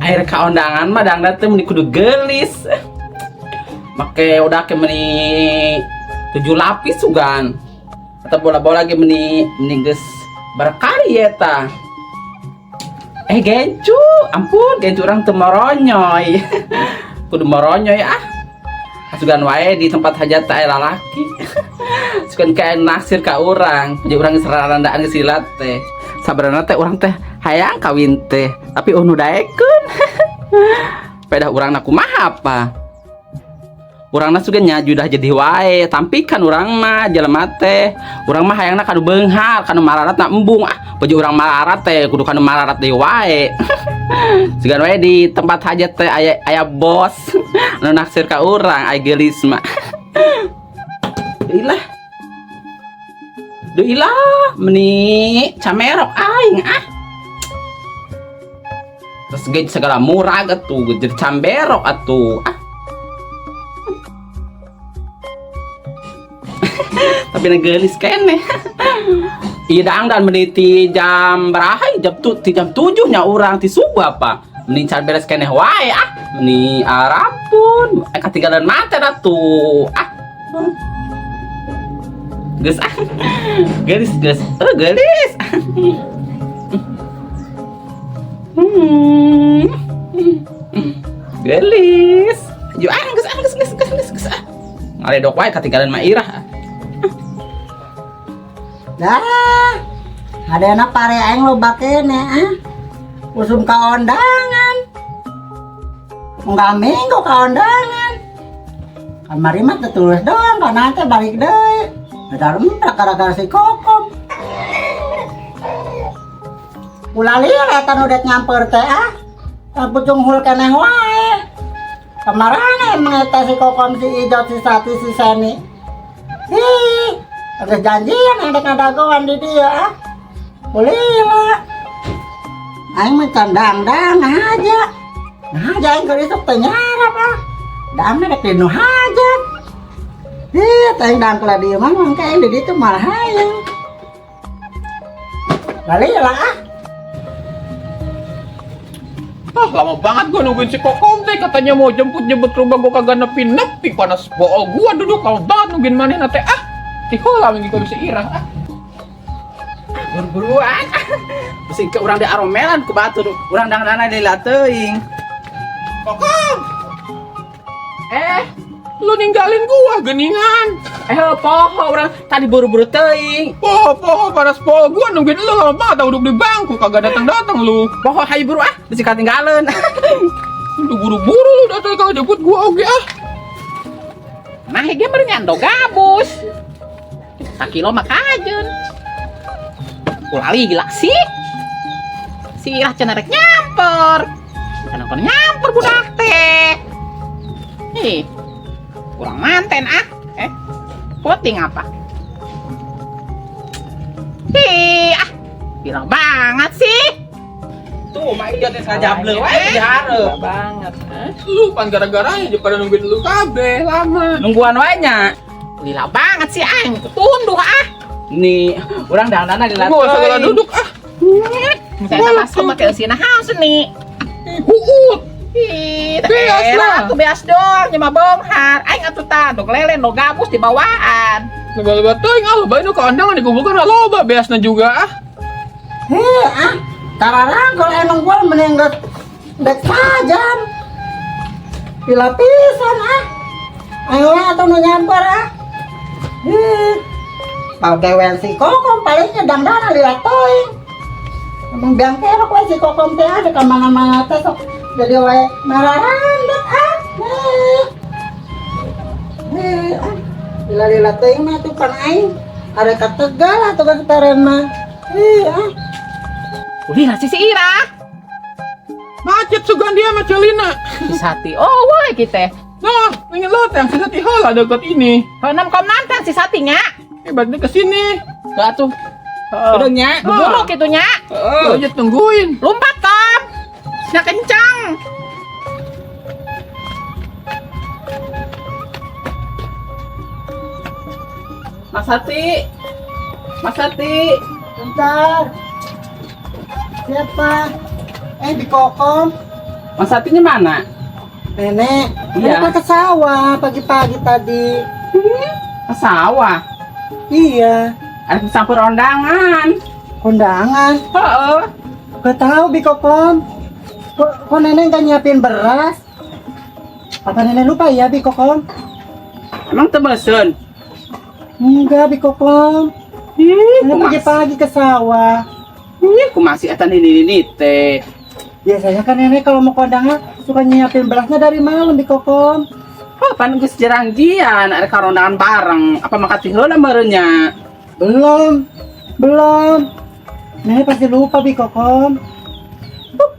Air kaondangan mah dangdan teh meni kudu geulis. Make udah ke meni 7 lapis sugan. Atau bola-bola ge meni meni geus berkali eta. Eh gencu, ampun gencu urang teu moronyoy. Kudu moronyoy ah. Sugan wae di tempat hajat teh aya lalaki. Sugan kayak naksir ka urang, jadi urang geus rarandaan geus silat teh. Sabarana teh urang teh hayang kawin teh, tapi eueuh nu daekeun. Pedah urangna kumaha apa? Urangna sugan nya judah jadi wae, tampikan urang mah jelema teh. Urang mah hayangna kanu beunghar, kanu mararat na embung ah. Baju urang mararat teh kudu kanu mararat deui wae. Sugan wae di tempat hajat teh aya aya bos nu naksir ka urang, aya geulis mah. Ilah. Duh ilah, meni camerok aing ah. Terus ge segala murag atuh, jadi camberok atuh. Ah. Tapi na geulis keneh. Iya dangdan meni ti jam beraha jam tu ti jam 7 nya urang ti subuh apa. Meni can beres keneh wae ah. Meni arampun, katinggalan mate atuh. Ah. Geus ah. Geulis geus. Oh, geulis. Geulis. Ju ah geus ah geus geus geus geus geus ah. Ngaledok wae katinggalan mah irah. Dah, adena pare aing loba kene ah. Usum kaondangan. Unggal minggu kaondangan. Kamari mah teu tulus doang, kana teh balik deui. Beda remprak gara-gara si Kokom. Ulah lila eta nu dek nyamper teh ah. Sapucung hul keneh wae. Kamarana emang eta si Kokom, si Ijot, si Sati, si Seni. Ih, geus janjian yang dek ngadagoan di dieu ah. Ulila. Aing mah can dangdang aja. Nah, aja aing keur isuk teh nyarap ah. Dangna dek di nu hajat. Ih, teh aing dang kela dieu mah mangke aing di ditu malah hayang. Balila ah. Ah, lama banget gua nungguin si Kokom teh, katanya mau jemput-jemput ke rumah gua kagak nepi-nepi, panas bool gua duduk lama banget nungguin manehna teh ah. Ti heula minggu gua bisa irah ah. Buru-buruan. Bisi ke urang di aromelan ku batur, urang dangdana di teuing. Kokom, Eh, lu ninggalin gua geningan. Eh poho urang tadi buru-buru teuing. Poho poho panas poho gua nungguin lu lama banget duduk di bangku kagak datang-datang lu. Poho hayu buru ah, bisi katinggalan. Lu buru-buru lu datang kagak jemput gua oge ah. Nah, ge meureun nyando gabus. Sakilo mah kajeun. Ulah gila sih. Si Irah cenah rek nyamper. Kenapa nyamper budak teh? Ih, kurang manten ah. Eh, puting apa? Ih, ah, gila banget sih. Tuh, mak Ijot teh ngajable wae di hareup. Banget. Eh? Lu pan gara-garanya aja pada nungguin lu kabeh lama. Nungguan wae nya. Lila banget sih aing, tunduh ah. Nih, urang dangdana di Gua segala teuing. duduk ah. Saya masuk make eusina haus nih. Huut. Ih, Beas lah. Aku beas doang, nyema bonghar. Aing atuh tah, dog lele, dog gabus di bawaan. Loba-loba teuing ah, loba nu kaondangan dikumpulkeun lah loba beasna juga ah. Hei, ah, tararangkul aing nungguan mending geus dek sajam. Pila pisan ah. Aing we atuh nu nyamper ah. Hih. Pagawean si Kokom palingnya dangdana lila teuing. Emang biang kerok we si Kokom teh ada ka mana-mana teh sok jadi we mararandet ah. Hih. Hih, ah. Lila-lila teuing mah tuh pan aing. Ada ka Tegal atuh geus peren mah. Hih, ah. Ulina si si Ira. Macet sugan dia sama Celina. Si Sati, oh woi kita. Nah, ingin lo yang si Sati heula deket ini. Enam kom nantan si Satinya. Eh, balik ke sini. Tuh atuh. Heeh. Udah nya. Buru kitu nya. Heeh. Aja tungguin. Lompat Tom. Nya kencang. Mas Sati. Mas Sati. Bentar. Siapa? Eh, di Kokom. Mas Satinya mana? Nenek, Iya. nenek kan ke sawah pagi-pagi tadi. Ke sawah. Iya, Ada samper ondangan. kondangan. Heeh. Gak tahu Bi Kokom. Kok nenek gak nyiapin beras? Apa nenek lupa ya Bi Kokom? Emang teu meuseun? Enggak Bi Kokom. Ih, Nenek kumas. pagi-pagi ke sawah. Ih, kumasi eta nini teh. Biasanya kan nenek kalau mau kondangan suka nyiapin berasnya dari malam Bi Kokom. Oh, pan geus jarangjian ada karondangan bareng. Apa makati heula meureunnya? Belum, belum. Nenek pasti lupa Bi Kokom.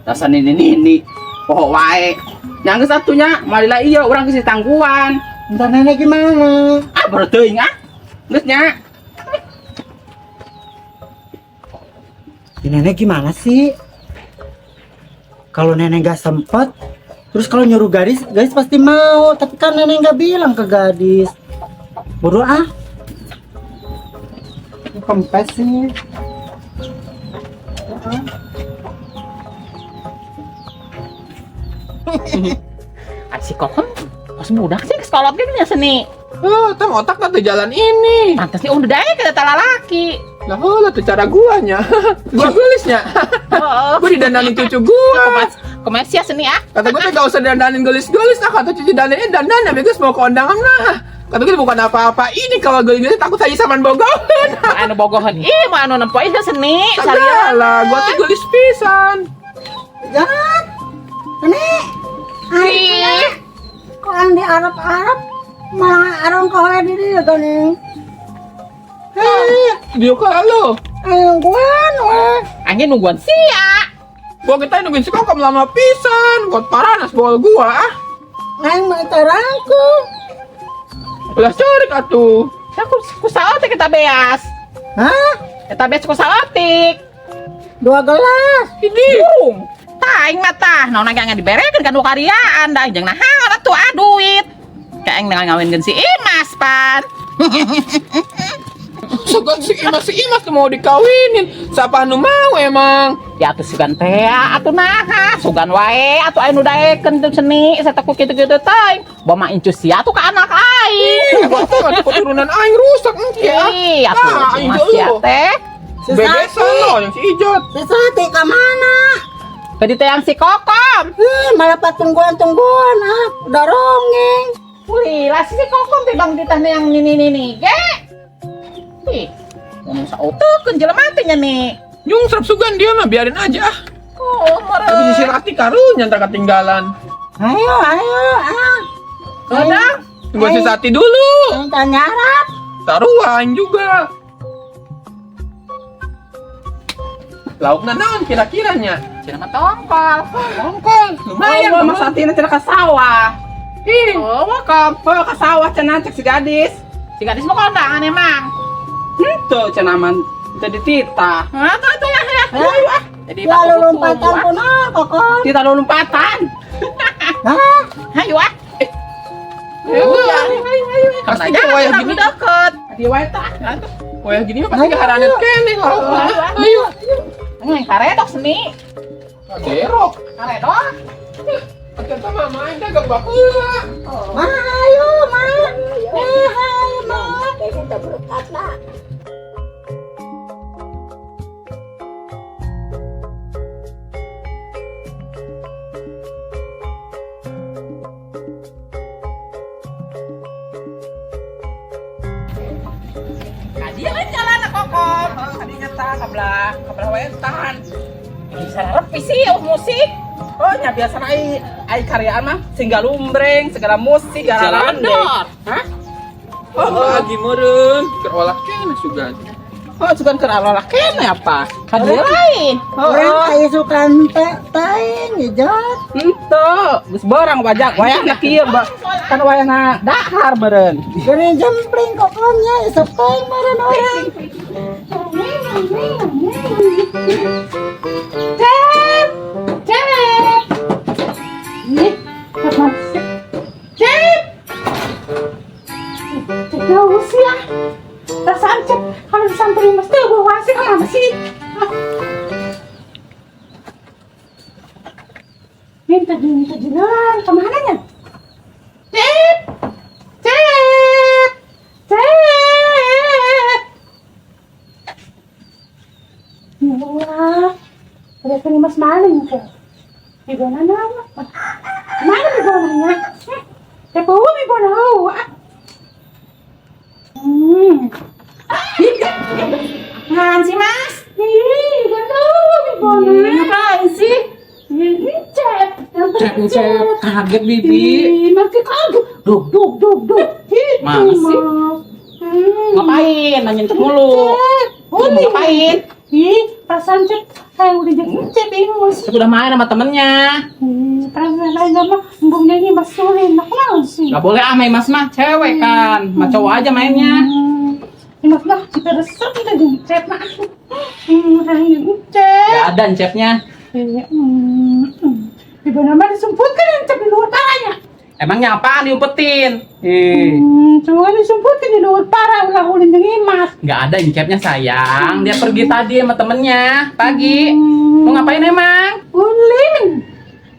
Dasar nini nini. Poho wae. Yang geus atunya malila iya urang geus ditangguan. Ntar nenek gimana? Ah, baru teuing ah. Geus nya. Ya, nenek gimana sih? Kalau nenek gak sempet, terus kalau nyuruh gadis, gadis pasti mau. Tapi kan nenek gak bilang ke gadis. Bodoh ah. Ini kempes sih. Ah, si Kokom pas budak sih sekolah gini ya seni. Oh, tam otak tuh jalan ini. Pantes nih udah daek kata lalaki. Lah, oh, lah tuh cara guanya. Gua gelisnya. Oh, Gua didandanin cucu gua. Komersial seni ah. Kata gua tuh gak usah dandanin gelis-gelis ah, kata cucu dandanin dandan ya geus mau ke kondangan mah. Kata gue bukan apa-apa ini kalau gelis-gelis takut saya saman bogohan. Anu bogohan ih mah anu nempo ieu seni. Segala, gua tuh gelis pisan. Jangan. Nenek. Ih, Kok yang di Arab-Arab malah arang kowe di dia gini. Hei, Dia kalau ayo gua weh. Anjing nungguan sia. gua kita nungguin si Kokom lama pisan, buat paranas bol gua ah. Aing mau terangku. Ulah cerik atuh. Aku ku saotik kita beas. Hah? Kita beas ku saotik. Dua gelas. Ini Burung. Tah aing mah tah, naon lagi angan diberekeun kan karyaan dah jeung nahan atuh ah duit. Kayak aing ngawinkeun si Imas pan. Sugan si Imas tuh mau dikawinin. Siapa nu mau emang? Ya atuh sugan teh atuh naha, sugan wae atuh aing nu daekeun teu seni saya takut kitu-kitu teh. Bawa incus sia atuh ka anak aing. Ih, gua tuh atuh keturunan aing rusak engke ah. Ih, atuh Ah, aing Mas sia jauh. teh. Si Bebesan Sati. lo yang si Ijot. Si Sati ke mana? Tadi teh yang si Kokom. Ih, malah patungguan-tungguan ah, udah rongeng. Wih, lah si Kokom teh bang ditah yang nini nini ge. Ih, ngomong saotekeun jelema teh nya nih. Nyung serap sugan dia mah biarin aja ah. Oh, Tapi si meureun. Rati karunya ntar ketinggalan. Ayo, ayo, ah. Kadang Tunggu si Sati dulu. Aing tak nyarap. Taruhan juga. Laukna naon kira-kiranya? cenah mah tongkol. Tongkol, lumayan Oh, mah Mas Sati cenah ka sawah. Ih, Oh, welcome. Oh, ka sawah cenah cek si gadis. Si gadis mau kondangan emang. Henteu cenah man teu dititah. Nah, tuh tuh ya ya. Hah? Ayo ah. Jadi Lalu lompatan pun ah, kokon. Titah lompatan. Hah? Ayo ah. ya udah. Pasti Karena ke wayah jangan gini. deket. Di wae tah. Wayah gini mah pasti keharanan kene laukna. Ayo. Ayo. Karedok seni. Derok. Karedok. Ternyata mama aing dagang baheula. Ma, ayo, ma. Eh, ayo, ma. Dia lain jalan kokom. Tadinya tah kabelah, kabelah wetan. Bisa repi sih oh, musik. Oh, nya biasa ai ai karyaan mah sehingga lumbreng, segala musik, segala Jalan dor. Hah? Oh, lagi meureun, keur olah kene sugan. Oh, sugan keur alolah kene apa? Kan dia lain. Orang kayak sukan teh taing, ijot. Henteu, geus borang wajak wayahna kieu, Mbak. Kan wayahna dahar meureun. Gini jempling kokonnya, isep taing meren orang. Cep. Cep. Ih, kapan sih? Cep. Cep jauh sih ya. Perasaan Cep kalau disamperin mesti bawa sih kemana sih? Minta minta jalan kemana nya? Cep, cep, cep. Ya Allah, ada kan Mas maling ke? Bibona nama? Mana bibonanya? Eh, bawa bibona hawa. Hmm. Apaan sih, Mas? Ih, gak tahu bibona. Ngapain sih? Cep, Cep, cep, kaget bibi. Ih, nanti kaget. Duk, duk, duk, duk. Gitu, Mana sih? Mas. Hmm. Ngapain? Nanyain cep mulu. Cep, Lu mau ngapain? Ih, perasaan Cep kayak udah jadi Cep ini, Mas. Cep udah main sama temennya. Ih, perasaan lain sama embungnya ini Mas Sulin. Aku mau sih. Gak boleh ah main mas mah, cewek kan. Sama cowok aja mainnya. Ini Mas lah, kita resep kita jadi Cep mah. Hanya Cep. Gak ada cepnya. Iya, Ibu nama disumputkan yang Cep di luar parahnya. Emangnya apaan diumpetin? Ih, Cuma disumputin di luar parah ulah ulin jeung Imas. nggak ada cepnya sayang. Dia pergi tadi sama temennya pagi. Mau ngapain emang? Ulin.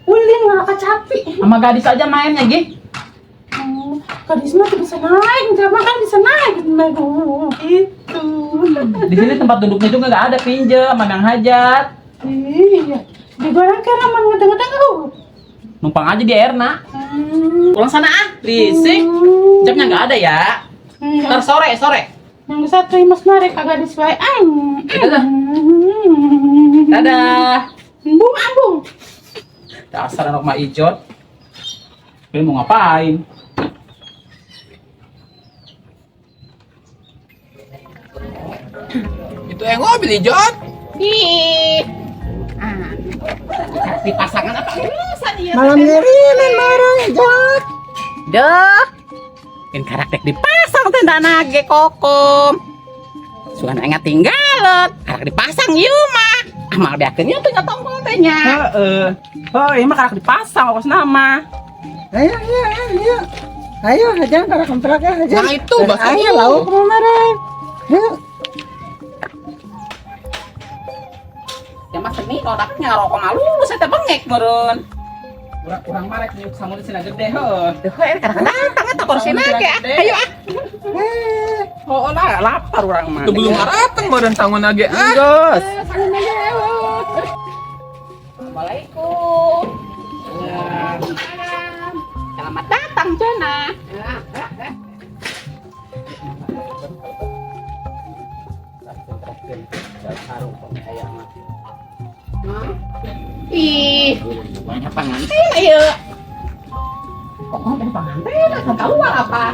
Ulin nggak kacapi. Sama gadis aja mainnya, Gi. Gadis mah tuh bisa naik, drama kan bisa naik. Naik oh, gitu. Di sini tempat duduknya juga nggak ada, pinjem sama Mang Hajat. Iya. Di barang kan emang ngedeng-ngedeng oh. Numpang aja di Erna. Pulang sana ah, berisik. Cepnya nggak ada ya. Ntar sore, sore. Yang satu Imas narik kagak disuai aing. Dadah. Dadah. Bung ambung. Dasar anak mak ijot. Ini mau ngapain? Itu yang mobil Ijot. Ih. Ah. Di pasangan apa urusan ieu? Malam ngirimin bareng Ijot. Duh. In karakter dipasang tenda nage kokom. Sugan aing tinggalan. Karak dipasang ieu mah. Ah mal beakeun ieu teh tongkol teh nya. Heeh. Oh, ini mah karak dipasang kos nama. Ayo, ayo, ayo, ayo. Ayo, aja para kemprak ya, aja. Nah, itu, bahasa Ayo, lu. lauk kemarin. Yuk. Ya mah seni rodaknya ngarokok malu saya teh bengek meureun. Urang marek nyuk sangun sina gede heuh. Duh, eh kadang-kadang eta korsina ge ah. Ayo ah. Eh, Oh, lah lapar urang mah. Itu belum ngarateng badan sangun age ah. Geus. Assalamualaikum. Selamat datang Jona. Ih, banyak pengantin ayo. Kok ngomong pengantin? Kan keluar apa?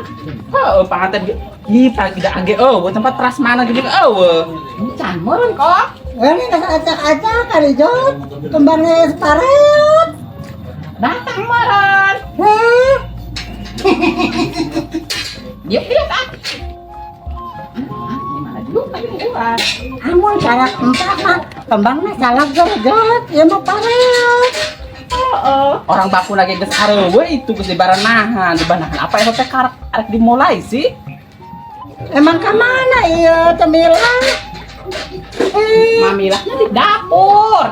Heuh, panganten ih pagi da age eueuh tempat prasmanan gede eueuh. Can meureun kok. ini nggak acak-acak kali Jot. Kembangnya separet. Datang meureun. Eh, Diuk diuk ah. Ah, Gimana dulu tadi urang. amun cara kemprak mah kembangnya salah Jot. Ya mau paret. Heeh. Orang baku lagi geus areueuh itu geus dibaranahan, dibaranahan apa eta teh karak arek dimulai sih? Emang kemana iya Cemila? Eh, Mamilahnya di dapur.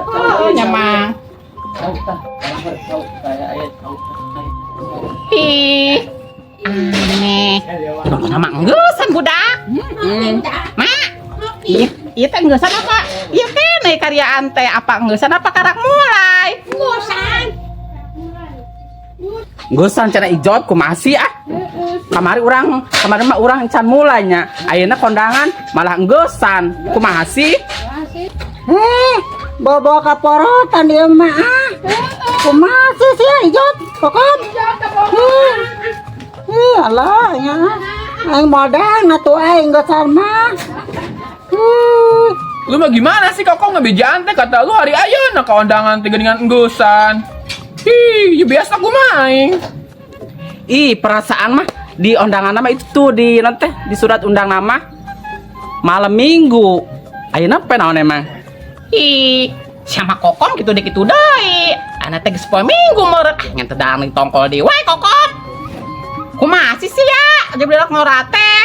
Oh, nyamang. Ih, aneh. Nonton sama enggesan budak. Mak, iya, iya teh enggesan apa? Iya kene karyaan teh apa enggesan apa karak mulai? Enggesan. Geusan cenah ijot kumaha sih ah? Kamari urang, kamari mah urang can mulainya. Ayeuna kondangan malah enggesan. Kumaha sih? eh, bawa-bawa kaporotan dia mah ah. Kumaha sih sih Ijot? Kokom? Eh, eh, Allah ya. Aing modal ngatuh aing geus mah. Eh, Lu mah gimana sih kok ngebejaan teh kata lu hari ayeuna ka undangan teh geuningan enggusan. Ih, ya biasa aku mah aing. Ih, perasaan mah di undangan nama itu tuh di nanti di surat undang nama malam minggu. Ayeuna apa naon emang? Ih, sama kokom gitu deh gitu deui. Anak teh geus poe minggu meureun. Ah, ngan teu daang tongkol deui wae kokom. Kumaha sih sia? Aja budak ngora teh.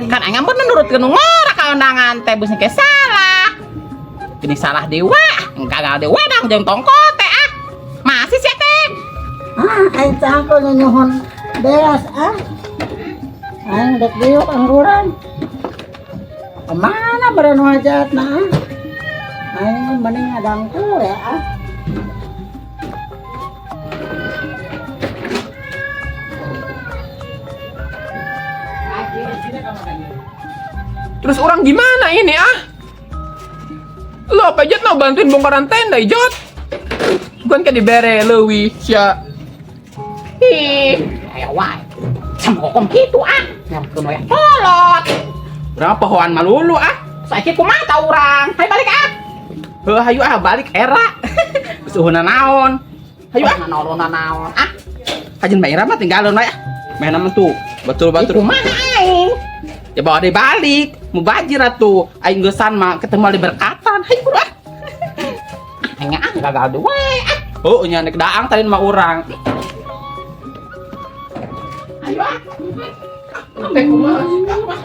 Kan aing mah nurutkeun nu ngora ka undangan teh bus ke salah. Ini salah deui wae, gagal deui wedang jeung tongkol teh ah. Ah, aing cangkul nyuhun beas ah. Aing dek diuk angguran. Kemana barang hajat nah? Aing mending ngadangkul ya ah. Terus orang gimana ini ah? Lo apa Jot mau bantuin bongkaran tenda Jot? Bukan kayak dibere leuwih sia. Ih, aya wae. Sama Kokom kitu ah. Nyamkeun we kolot. Berapa pohoan malulu ah? Saiki kumaha ta urang? Hayu balik ah. Heuh, hayu ah balik era. Geus eueuhna naon? Hayu ah. Naon naon ah. Kajen Mbak Ira mah tinggalin we ah. Meh nama tuh. Betul-betul. Kumaha aing? Ya bawa deh balik. Mubajir atuh. Aing geusan mah ketemu di berkatan. Hayu buru ah. Aing ah gagal deui we ah. Oh, nya nek daang tadi mah urang. Ayo ah. Teh kumaha sih? Ah,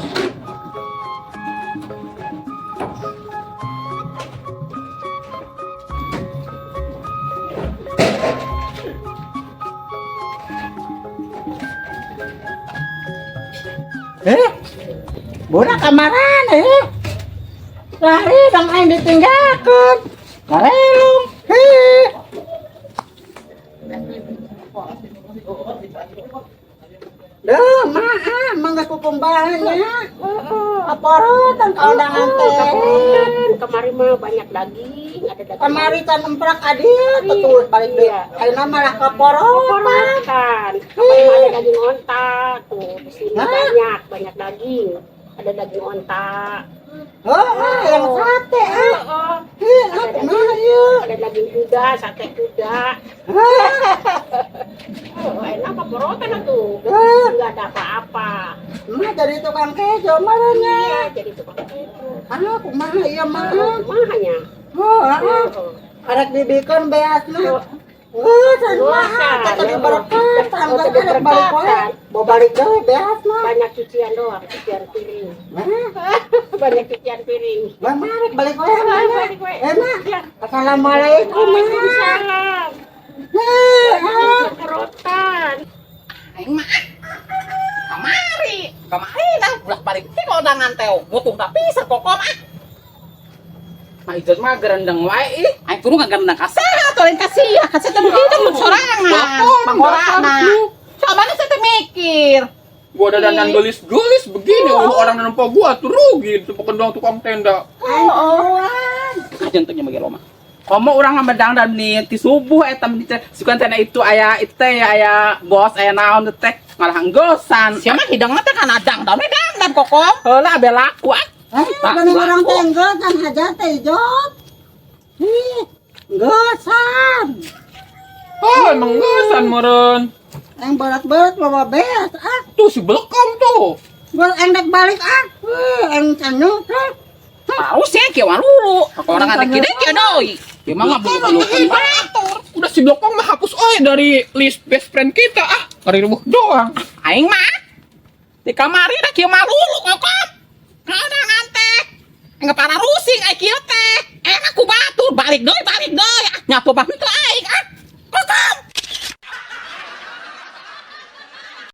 Eh, budak kamaran eh. Lari dong aing ditinggalkeun. Karelung. Heh. Duh, maaf, mangga kukumbahannya. Kaporotan kaundangan teh. Kemarin mah banyak daging, ada daging. Kamari can emprak adil, betul balik deui. Iya. Ayeuna malah kaporotan. Kaporotan. Kemarin mah ada daging onta tuh di sini Hah? banyak, banyak daging. Ada daging onta. Oh, ah, yang sate ah. Oh, Heh, ah, kumaha ieu? ada daging kuda, sate kuda. Oh, enak kaporotan tuh. Eh. Enggak ada apa-apa. Mah jadi tukang kejo marahnya. Iya, jadi tukang kejo. Ah, kumaha ieu mah? Kumaha nya? Oh, ah. Oh. Arek dibikeun beasna. Oh, san mah kata diberkatan, Oh, kan arek balik wae. Bawa balik deui beasna. Banyak cucian doang, cucian piring. Nah, Banyak cucian piring. bang marek balik wae mana? Balik wae. Eh, mah. Ya. Assalamualaikum, mah. Waalaikumsalam. Heh, ah. Kaporotan. Aing mah ah. Kamari, kamari dah bolak balik teh kondangan teh. Butuh tapi pisan Kokom ah. Mah Ijot mah gerendeng wae ih. Aing kudu ngagerendeng ka saha atuh lain ka sia, ka sia teh begitu mun sorangan. Pangorana. Coba saya teh mikir. Gua ada dandan gelis-gelis begini, oh, orang nempo gua tuh rugi tuh pokoknya tukang tenda. Aing eueuan. Kajen teh nya loma. Komo urang mah dangdan nih ti subuh eta meni teh sukan teh itu aya itu teh aya bos aya naon teh malah nggosan. Sia mah hidangna teh kana dangdan we dangdan Kokom. Heula abe laku ah. Eh, geuning urang teh enggosan hajat teh Ijot. Ih, enggosan. Ah, emang ngeusan meureun. Aing berat-berat bawa beas ah. Tuh si belekam tuh. Buat aing dek balik ah. Heh, aing canyut ah. Harus ya kieu lulu. Orang ada kieu kieu deui. Ieu mah ngabulu-bulukeun Batur. Udah si belekam mah hapus oe dari list best friend kita ah. Ngari ribuh doang. Aing mah di kamari dah kieu mah lulu Kokom. Kondangan teh. Engga para rusing ai kieu teh. Enak ku batur balik deui balik deui. Ah, nyapu mah teu aing ah.